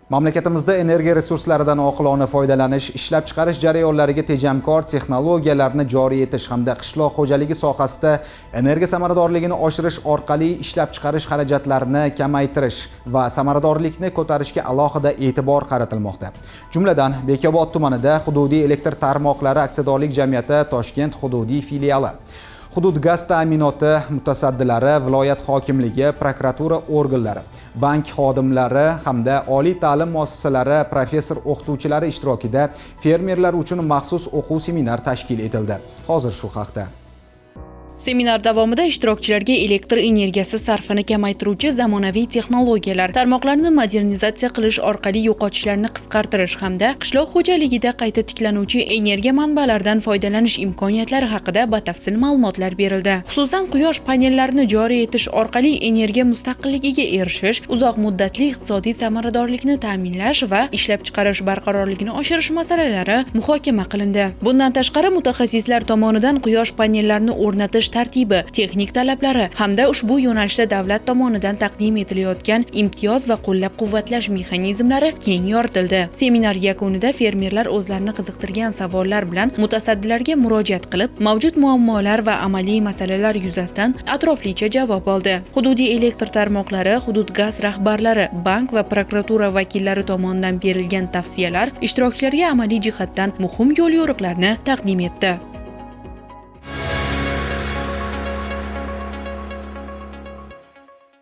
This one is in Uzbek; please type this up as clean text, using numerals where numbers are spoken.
Mamlakatimizda energiya resurslaridan oqilona foydalanish, ishlab chiqarish jarayonlariga tejamkor texnologiyalarni joriy etish hamda qishloq xo'jaligi sohasida energiya samaradorligini oshirish orqali ishlab chiqarish xarajatlarini kamaytirish va samaradorlikni ko'tarishga alohida e'tibor qaratilmoqda. Jumladan, Bekobod tumanida hududiy elektr tarmoqlari aksiyadorlik jamiyati Toshkent hududiy filiali, hudud gaz ta'minoti mutasaddilari, viloyat hokimligi, prokuratura organlari, bank xodimlari hamda oliy ta'lim muassasalari professor o'qituvchilari ishtirokida fermerlar uchun maxsus o'quv seminar tashkil etildi. Hozir shu haqda. Seminar davomida ishtirokchilarga elektr energiyasi sarfini kamaytiruvchi zamonaviy texnologiyalar, tarmoqlarni modernizatsiya qilish orqali yo'qotishlarni qisqartirish hamda qishloq xo'jaligida qayta tiklanuvchi energiya manbalaridan foydalanish imkoniyatlari haqida batafsil ma'lumotlar berildi. Xususan, quyosh panellarini joriy etish orqali energiya mustaqilligiga erishish, uzoq muddatli iqtisodiy samaradorlikni ta'minlash va ishlab chiqarish barqarorligini oshirish masalalari muhokama qilindi. Bundan tashqari, mutaxassislar tomonidan quyosh panellarini o'rnatish tartibi, texnik talablari hamda ushbu yo'nalishda davlat tomonidan taqdim etilayotgan imtiyoz va qo'llab-quvvatlash mexanizmlari keng yoritildi. Seminar yakunida fermerlar o'zlarini qiziqtirgan savollar bilan mutasaddilarga murojaat qilib, mavjud muammolar va amaliy masalalar yuzasidan atroflicha javob oldi. Hududiy elektr tarmoqlari, hudud gaz rahbarlari, bank va prokuratura vakillari tomonidan berilgan tavsiyalar ishtirokchilarga amaliy jihatdan muhim yo'l-yo'riqlarni taqdim etdi.